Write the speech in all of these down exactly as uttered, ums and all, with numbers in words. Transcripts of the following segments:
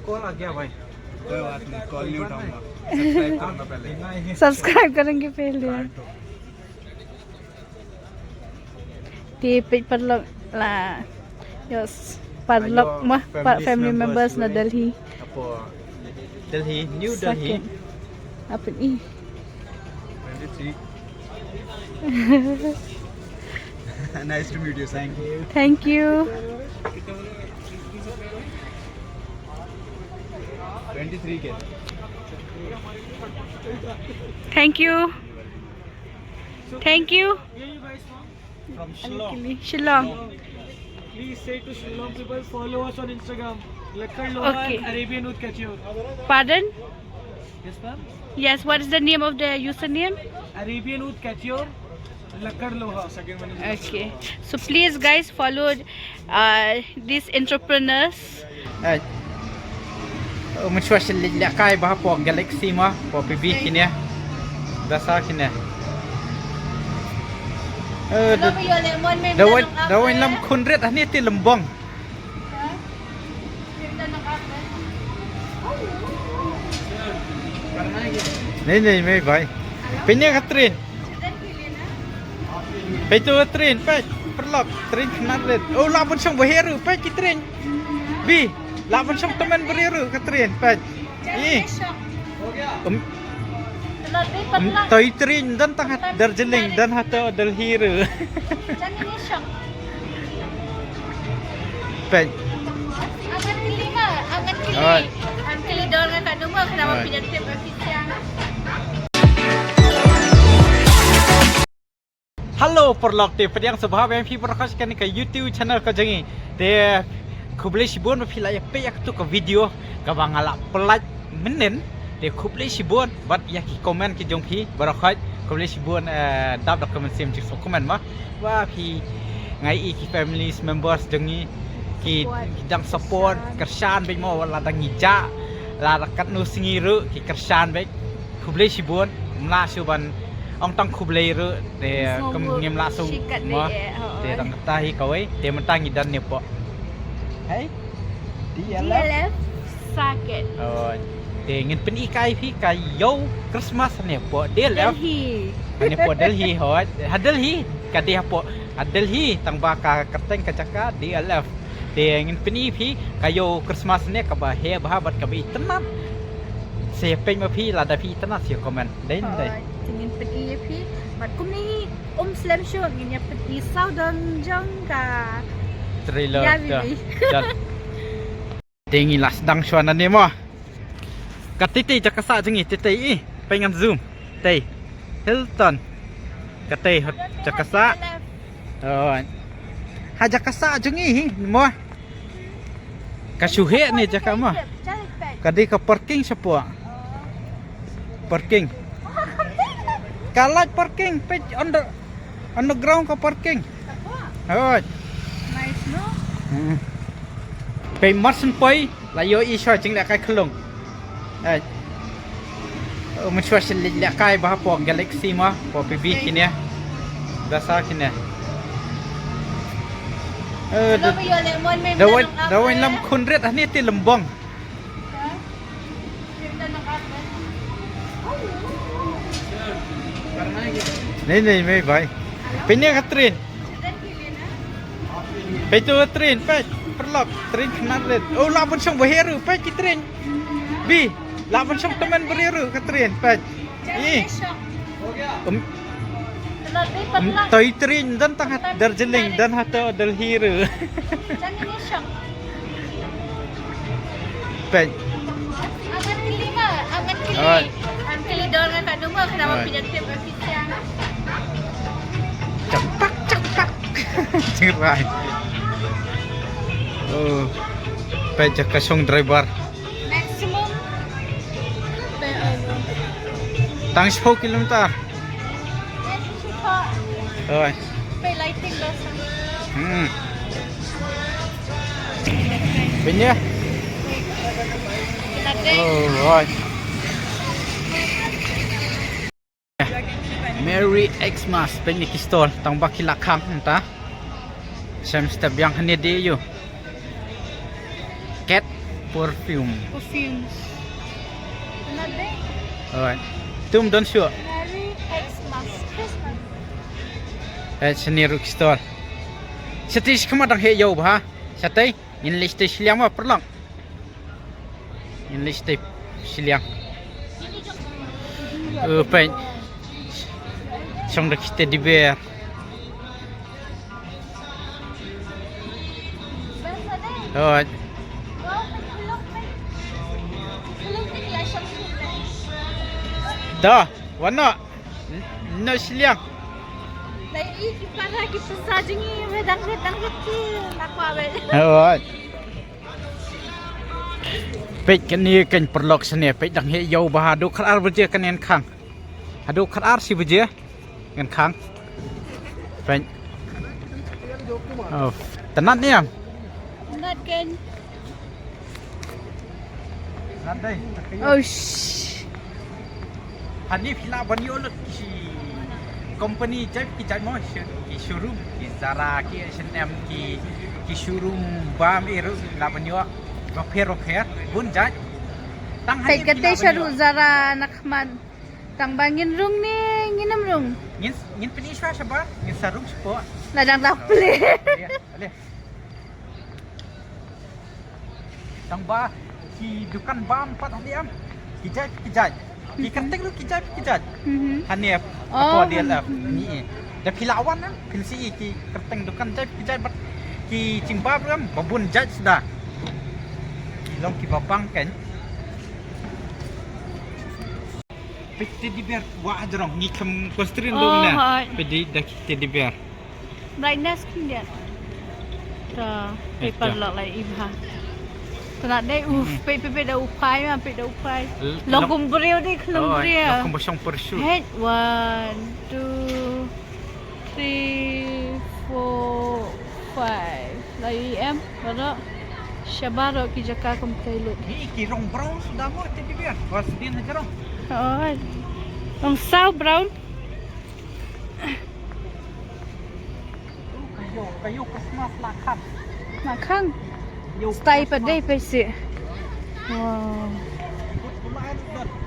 कॉल आ गया भाई। कोई बात नहीं, कॉल नहीं उठाऊंगा। सब्सक्राइब करना पहले। सब्सक्राइब करेंगे पहले। Te peit paralok la. Yes. Paralok mah, family members na Delhi. Apa? Delhi, New Delhi. Apa ni? Nice to meet you. Thank you. Thank you. Thank you. Thank you. From Shillong. Shillong. Please say to Shillong people, follow us on Instagram. Lakkad Loha and Arabian Oud Couture. Pardon? Yes, ma'am. Yes, what is the name of the username? Arabian Oud Couture, Lakkad Loha. Okay. So please, guys, follow uh, these entrepreneurs. Ai. Mynshuwa shu leit lehkai bha hapoh Galaxy ma, hapoh P B kine. Da sa kine. Da wan lam khun rit hangne te lymbong. Nei nei mei bai. Pynïa ka train. Peit tu ka train, peit. Paralok, train khynnah rit. Oh, lah ban shong ba heh ruh, peit ki train. Bi, lah ban shong tymmen briew ruh ka train, peit. Ih. Toi train don tang ha Darjeeling, don hato Delhi ruh. Peit. Angan kylli ma, angan kylli. Angan kylli dor nga ka number kena ma pynjah tip official. Hello paralok, te pdiang sngewbha ïa phi baroh kane ka YouTube channel ka jong ngi. Te khublei shibun ba phi la ïa peit ïa katu ka video kaba nga la pyllait mynnin. Te khublei shibun bad ïa ki comment ki jong phi baroh. Khublei shibun, eh, dap da comment sim jingso comment ma. Wa phi ngai i ki family members jong ngi ki dang support, kyrshan bad mo la dang ngi ja la da katno sngi ruh ki kyrshan bad. Khublei shibun, mla shu ban ong tang khublei ruh, te kum ngim la shu mo, te dang kata hi kawei, te mynta ngi don ne pok. Hei, D L F Circuit. Oh, te ngin pyni kai phi ka ïew Christmas ne pok D L F. Delhi. Ne pok Delhi hoi, ha Delhi, ka dei ha pok, ha Delhi, tang ba ka kyrteng ka jaka D L F. Te ngin pyni phi ka ïew Christmas ne kaba heh bha bad kaba itynnad. Sa peit ma phi lada phi itynnad sa comment. Dei dei. Te ngin pyni phi bad kumne hi um slem shuh ngin ïa pyni sawdong jong ka trailer. Te ngi la sdang shuwa nangne mo. Ka tei tei jaka sah jong ngi tei tei i. Peit ngan zoom. Tei Hilton. Ka tei jaka sah. Oh. Ha jaka sah jong ngi hi mo. Ka shu heh ne jaka mo. Ka dei ka parking shapoh. Parking. Ka lait parking peit under, underground ka parking. Hoi. Nice no? Pei mar syn poi la ïoh i shuwa jinglehkai khyllung. Ai. Mynshuwa shu leit lehkai bha hapoh Galaxy ma, hapoh P B kine. Da sa kine. Da wan lam khun rit hangne te lymbong. Nei nei mei bai. Pynïa ka train. Peit tu ka train, peit. Paralok, train khynnah rit. Oh, lah ban shong ba heh ruh, peit ki train. Bi, lah ban shong tymmen briew ruh ka train, peit. Ih. Toi train don tang ha Darjeeling, don hato Delhi ruh. Peit. Angan kylli ma, angan kylli. Angan kylli dor nga ka number kena ma pynjah tip official. Cak tak cak tak. Jirai. Oh. Peit jaka shong driver. Maximum. Tang shiphew kilometer. Oi. Pei lighting dah sang. Hmm. Pynïa. Oh, oi. Merry Xmas, pynïa ki stall tang ba ki la khang mynta. Shem step ïa hangne de ïoh. Kat Perfume. Perfume. Another day. Alright. Tum don shuh. Merry Xmas. Christmas. Eh, seni ruk store. Seti shi khmat dang heh ïew bha. Shatei. Ngin leh seti shiliang ma perlong. Ngin leh seti shiliang. Eh, peit. Shong da ki teddy bear. Hoi. To, wan noh. Noh shiliang. Lai i ki para ki pynsa jong ngi, wei dang wei dang wei ki na kwa wei. Hoi. Peit kane kan perlok sene, peit dang heh ïew bha, haduh khatar baje kan ïeng khang. Haduh khatar shi baje kan khang. Peit. Oh, tynat ne em? Tynat kan. Tynat dei. Oh, shh. Hangne phi lah ban ïoh lut ki company jait ki jait mo, sho-, ki showroom, ki Zara, ki H and M, ki, ki showroom bam eh ruh lah ban ïoh. Bapher bapher, bun jait. Tang Peit hangne phi kata lah ban sharu ïoh. Zara na khmat. Tang ba ngin rung ne, ngin ym rung. Ngin, ngin pyni shwa shabar, ngin sa rung shapoh. La dang la plie. Leh, leh. Tang ba ki dukan bam pat hangne em. Ki jait, ki jait. Ki kyrteng ruh ki jait, ki jait. Mhm. Hangne Oh, ko D L F ni. Da phi lah wan em, phin sa ïohi ki kyrteng dukan jait, ki jait bad ki jingbam ruh em, ba bun jait suda. Ki long kiba bang kan. Peit teddy bear, wah jrong, ngi khlem constrain Oh, dong na. hoi. Peit da ki teddy bear. Brightness khyndiat. Ta, Eh, paper ta. Lok lai i bha. Tynat dei, uf, Hmm. Peit, peit, peit da u phai ma, peit da u phai. L-, Long long- kum briew dei, long Oh, briew. long kum ba shong parachute. Hei, one, two, three, four, five. Lai i em, baroh. Shabar ruh ki jaka kum tai lut. Ni ki rong brown suda mo teddy bear. Wah sdien ha jrong. Oh. Rong saw brown. Ka ïew, ka ïew Christmas la khang. La khang. Ïew Style pat Christmas. dei peit seh. Wow.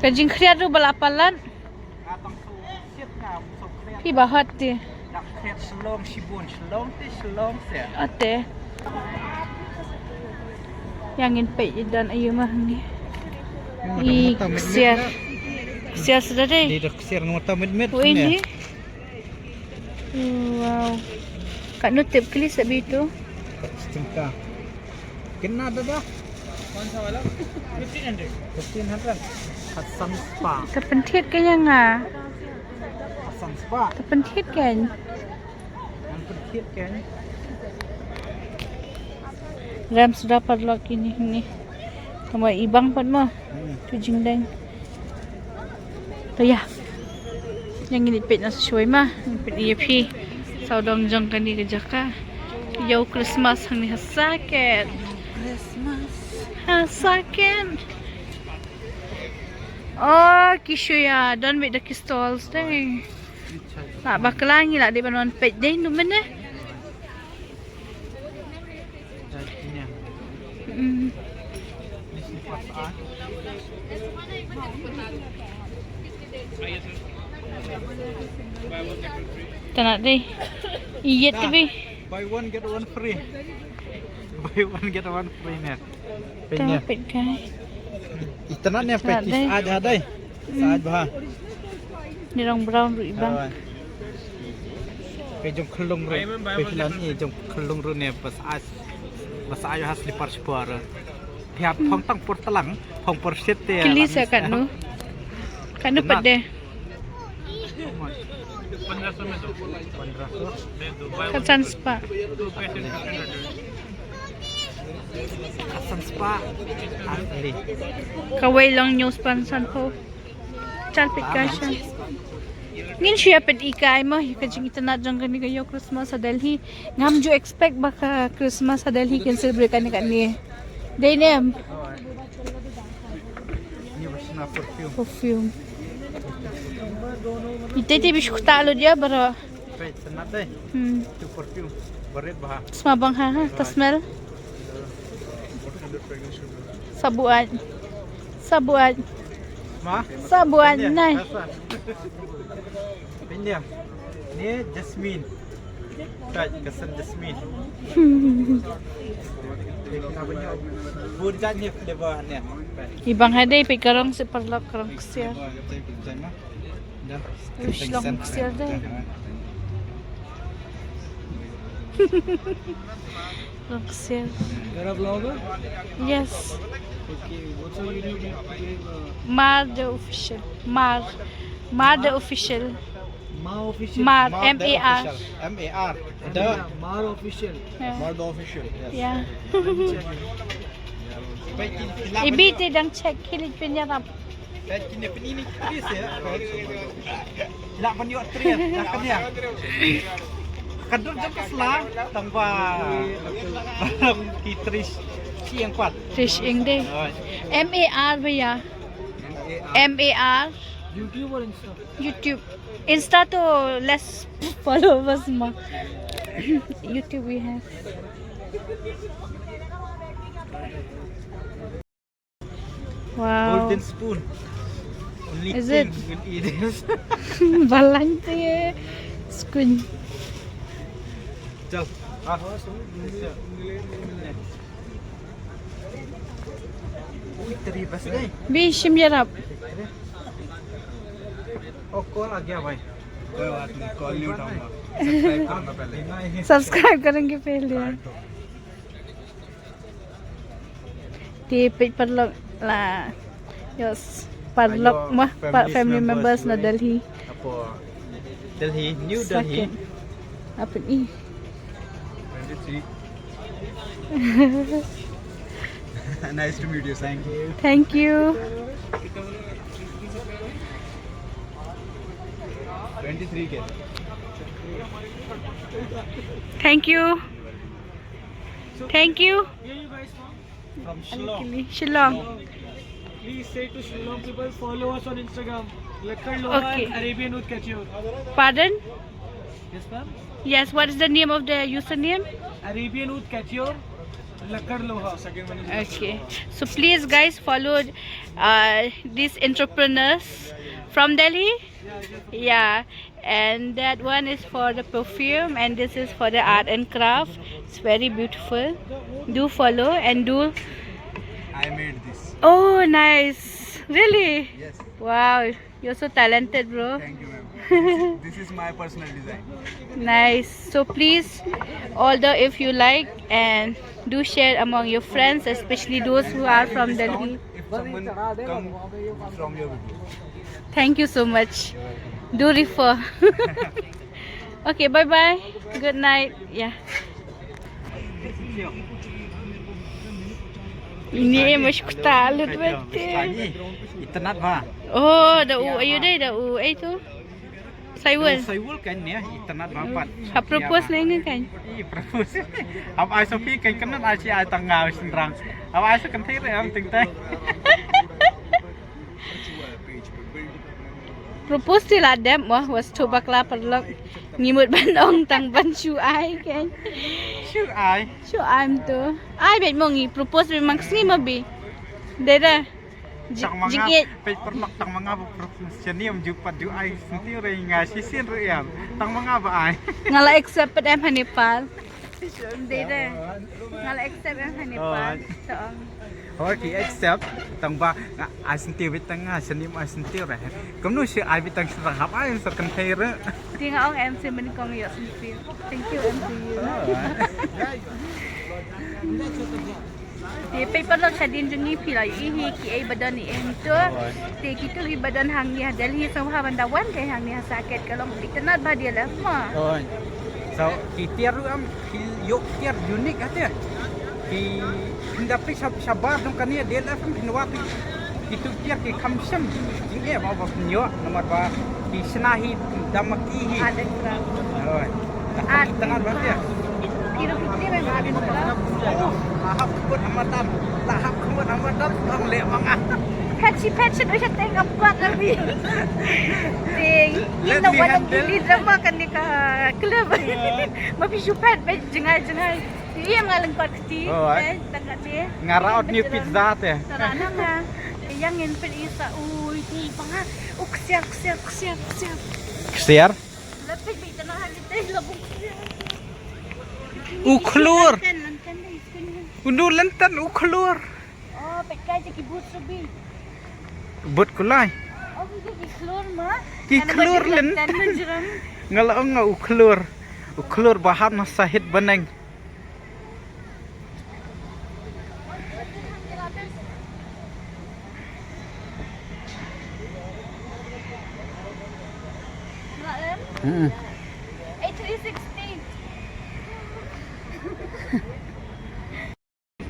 Ka jingkhriat ruh ba la palat. Phi ba hot te. Ate. Ïa ngin peit i don aïu ma hangne. I ksiar. Ksiar suda dei. Di ksiar nota mit mit. Wei ni. Wow. Katno tip kli sa bitu. Stingka. Kena dada. Fifteen hundred. Fifteen hundred. Hudson Spa. Ka pynthied ka ïa nga. Hudson Spa. Ka pynthied ka. Ngan pynthied ka. Rem suda paralok kine ni. Tangba i bang pat mo. Hmm. Tu jingdeng. To ïa. Ïa ngin ïa peit na sa shuwa ma. Ngin peit ïa phi. Sawdong jong kane ka jaka. Ïew Christmas hangne ha Saket. Christmas. Ha Saket. Oh, ki shu ïa don beit da ki stalls dei. La bakla ngi la dei ban wan peit dei nu mynne. Mm. Tana dei. Iyet te bi. Buy one get one free. Buy one get one free ne. Peit ne. Peit kai. Itana ne peit. Tana dei. Sa dei. Sa bha. Ni rong brown ruh i bang. Peit jong khlung ruh. Peit lan i jong khlung ruh ne bas ai. Bas ai ha slipper spor. Pia phong tang por talang, phong por set te. Kili sa katno. Katno pat de. Hudson Spa. Hudson Spa. Asli. Kawei long news pan san pho. Chal peit ka sha. Ngin shu ïa peit i kai mo, ïa ka jingitynnad jong kane ka ïew Christmas ha Delhi. Ngam ju expect ba ka Christmas ha Delhi kin celebrate kane kane. Dei ne em. Perfume. Ite te bish kuta lut ïa baroh. Peit, tana dei. Hmm. Tu perfume. Barit bha. Sma bang ha, ha, ta smell. Sabuat. Sabuat. Ma? Sabuat nai. Pindah. Ni Jasmine. Kat, kesan Jasmine. Bun kat ni flavor ni. Ibang hadai pe karong si parlok karong ksiar. Ush, long ksiar dai. Long ksiar. You're a vlogger? Yes. Okay, what's your YouTube name? Uh, Mar the Official. Mar. Mar the Official. Ma Official? Mar, Mar the M A R. Official. M A R. The Mar Official. Yeah. Mar the Official. Yes. Yeah. Ibi te dang check kilik pinyarap. Kan kine pynini kris ya. La ban ïoh trial la kan ya. Ka dur jam ka sla tang ba ki trish shi eng pat. Trish eng de. M A R bhaiya. M A R. YouTube or Insta? YouTube. Insta to less followers ma. YouTube we have. Wow. Golden spoon. Only king will eat this. Balance ye. Spoon. Chal. Ah. Ui, teri bas nahi. Bi shim yarap. Oh, call आ गया भाई। कोई बात नहीं, कॉल नहीं उठाऊंगा। सब्सक्राइब करना पहले। Subscribe करेंगे पहले। Te peit parlok la. Yes. Parlok ma, family members na Delhi. Apo Delhi, New Delhi. Apa ni? Nice to meet you. Thank you. Thank you. Twenty-three K. Thank you. Thank you. Where you guys from? From Shillong. Shillong. Please say to Shillong people, follow us on Instagram. Lakkad Loha and Arabian Oud Couture. Pardon? Yes, ma'am. Yes, what is the name of the username? Arabian Oud Couture, Lakkad Loha. Okay. So please, guys, follow uh, these entrepreneurs from Delhi. Yeah. And that one is for the perfume, and this is for the art and craft. It's very beautiful. Do follow and do. I made this. Oh, nice. Really? Yes. Wow, you're so talented, bro. Thank you, ma'am. This is, this is my personal design. Nice. So please, although if you like, and do share among your friends, especially those who are from Delhi. If someone come from your video. Thank you so much. Do refer. Okay, bye bye. Good night. Yeah. Ini mesti kita alut berarti. Itanat ba. Oh, da u ayu dai da u ai tu. Saiwal. Saiwal kan ne, itanat ba pat. Ha propose ne ngi kan. I propose. Hab ai sopi kan kan ai si ai tang ngau sinrang. Hab ai sa kan thir am ting tai. Propose ti la dem wah was to bakla parlok. Ngi mut ban ong tang ban shu ai kan. Shu ai. Shu ai tu. Ai bet mo ngi propose be mang sngi ma bi. Deda. Tang manga peit parlok tang manga ba propose shani am ju pat ju ai senti re nga shisien re am. Tang manga ba ai. Nga la accept pat em ha Nepal. Deda. Nga la accept em ha Nepal. To ong. Hoi ki accept tang ba nga ai senti bit tang nga shani ma ai senti re. Kumno shi ai bit tang shi rang hap ai sa kan thei re. Ti nga ong em si men kong yo senti. Thank you em si you. Te peit parlok shadien jong ngi phi la ïohi hi ki ei ba don i em tu. Te kitu hi ba don hangne ha Delhi sngewbha ban da wan kai hangne ha Saket ka long itynnad bha de la ma. So ki tiar ruh am ki ïoh tiar unique ha te. Ki pynda phi shab shabar jong kane de la phin wat. Kitu tiar ki kham shem jingeh ba ba pynïoh namar ba ki shna hi da ma ki hi. Art and craft. Oi. Art and craft. Ki ruh ki kri ba art and craft. Tahap kut hamadan. Tahap kut hamadan tang leh manga. Phet shi phet shi doi shateng ap kwat abi. Ting. Ina wadang dili drama kan ni ka club. Ma pi shu phet ba jngai jngai. Ïa, nga lyngkot kti. Oh, ai. Eh, tang kti. Nga raut ni pizza te. Tara na nga. Ïa ngin pyn-i sa, ui, ti panga. U ksiar, ksiar, ksiar, ksiar. Ksiar? Lapit bi tana ha kti, labuk ksiar. U khlur. Lynten, lynten dei, skin. Undu lynten u khlur. Oh, peit kai ki boot subi. Boot kulai. Oh, ki, ki khlur ma. Ki khlur lynten. Nga la ong nga u khlur. U khlur ba hap na sahit bneng. Hmm. Eight three sixty.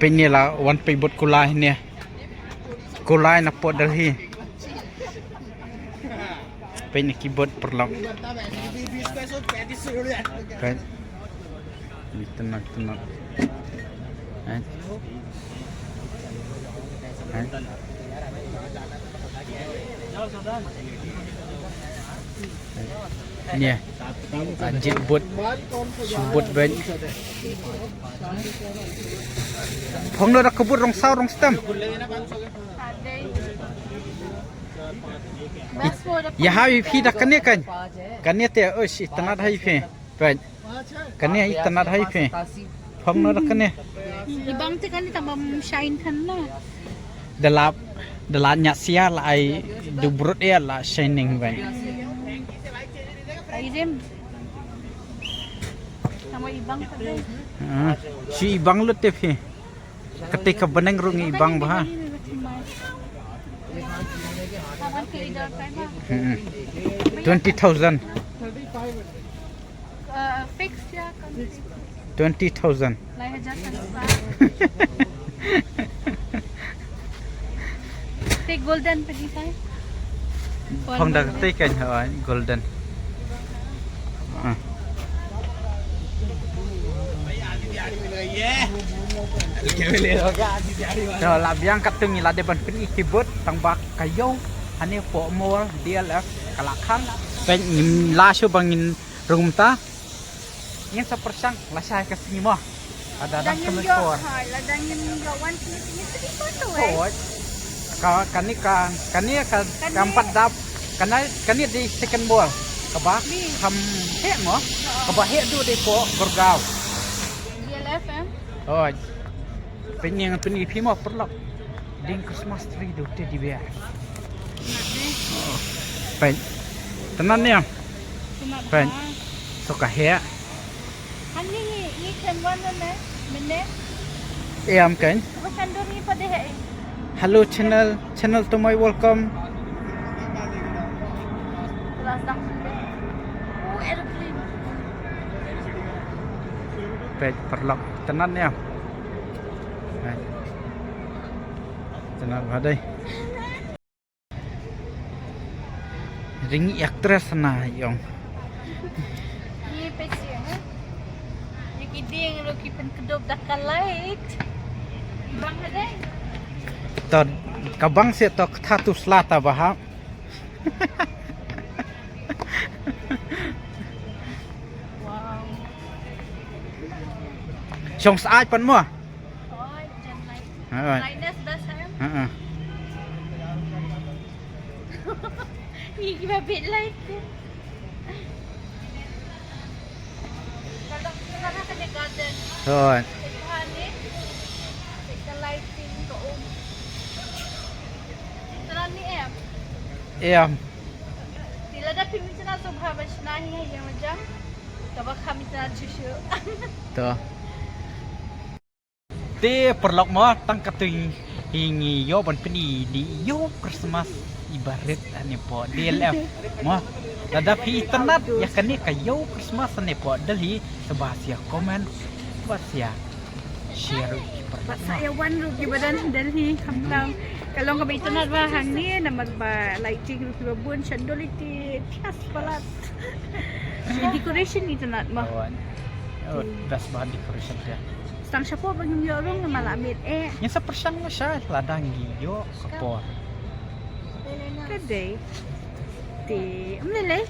Peit ne la wan peit boot kulai ne. Kulai na pdeng hi. Peit ne ki boot paralok. Peit. Ni tenang, tenang. Eh. Eh. Nia. Ajit boot. Shu boot bad. Phong noh da ka boot rong saw rong stem. Ïa ha ïa phi da kane kan. Kane te, oi shi, tana da ha ïa phi. Peit. Kane ïa tana da ha ïa phi. Phong noh da kane. I bang te kane tang bam shine kan na. Da la, da la ñiah sia la ai dubrut ïa la shining bang. Ai rim. Tang ba i bang te. Ah, shi i bang lut te phi. Kata ka bneng ruh ngi bang bha. Hmm. Twenty thousand. Uh, fixed ya kan. Twenty thousand. Lai hajar kan sa. Te golden pynïasoh. Phong da te kan ha golden. Ah. To la biang katto ngi la dep ban pynïasoh ki boot tang ba ka ïew hangne hapoh mall D L F ka la khang. Peit ngin la shu ba ngin rung mynta. Ngin sa pyrshang lashai ka sngi mo. Lada dang ngim ïoh, ha, lada ngim ïoh wan sngi sngi sngi to to eh. Hooid. Ka, kane ka, kane ka, kam pat dap, kane, kane dei second ball. Kaba kham heh mo. Kaba heh duh dei hapoh Gurgaon. D L F em. Hooid. Pynïasoh pynïasoh phi mo paralok. Ding Christmas tree duh teddy bear. Peit. Tana ne. Peit. So ka heh. Hangne hi, i khlem wan ne, mynne. Em kan. Ko sandor ni pade hai. Hello channel, channel to my welcome. Last time. Oh, aeroplane. Peit paralok, tana ne. Peit. Tana ba dei. Ring actress na yong. Ni pesi ha. Ni ki ding ruh ki pynkdup da ka light. Bang ha dei. To ka bang se to ka thatu slata ba ha. Wow. Shong syaid pat mo. Oi, jan light. Ha. Brightness best ha em? Ha. Ih, kiba bit light. Kalau kita kan ada garden. Oi. Kita lighting ke um. Kita ni em. Em. Di lada phi mynta na subha ba shna hi ha ïa majang. Kaba kham mynta na shishu. To. Te paralok mo tang katto hi ngi ïoh ban pyni ïa u Christmas iba rit hangne hapoh D L F mo. Lada phi itynnad ïa kane ka ïa u Christmas hangne hapoh Delhi, sa ba sia comment, ba sia share ruh ki paralok. Ba sa ïa wan ruh kiba don Delhi khamtam. Ka long kaba itynnad ba hangne namar ba lighting ruh kiba bun, shandoliti, tras palat. Decoration itynnad mo. Oh, best ba decoration te. Tang shapoh ba ngim ïoh rung namar la miet eh. Ngin sa pyrshang mo sha lada ngi ïoh ka por. Ka dei. Te, ym lei lei.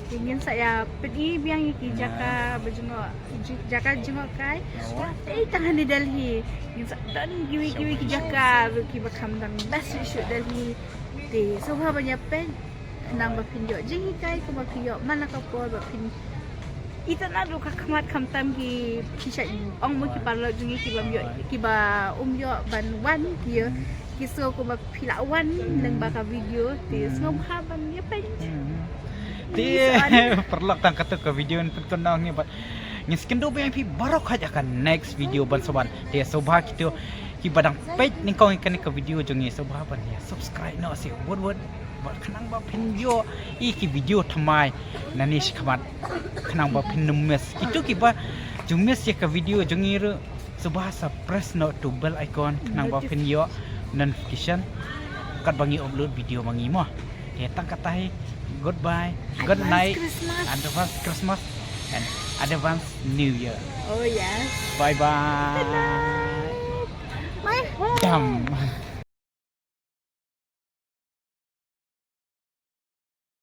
Te ngin sa ïa pyni biang ïa ki jaka ba jngoh, jaka jngoh kai. Te tang hangne Delhi ngin sa don kiwei kiwei ki jaka ruh kiba khamtam bha shuh shuh Delhi. Te sngewbha ban ïa peit khnang ba phin ïoh jinghikai kumba phi ïoh man la ka por ba phin itynnad ruh ka khmat khamtam ki, ki shait ong mo ki paralok jong ngi kiba ym ïoh, kiba um ïoh ban wan ki ïa ki sngew kumba phi la wan lyngba ka video. Te sngewbha ban ïa peit. Te paralok, tang katto ka video ngan pynkynmaw ngi bad ngin sa ïakynduh biang ïa phi baroh ha ka next video ban sa wan. Te sngewbha kito kiba dang peit nyngkong ïa kane ka video jong ngi sngewbha ban ïa subscribe noh seh wut wut bad khnang ba phin ïoh ïa ki video thymmai nangne shakhmat khnang ba phin ym miss. Kito kiba ju miss ïa ka video jong ngi ruh sngewbha sa press noh to bell icon khnang ba phin ïoh notification katba ngi upload video ma ngi mo. Te tang katta hi, goodbye, good night, advance Christmas and advance New Year. Oh yes. Bye bye. Bye. Dam.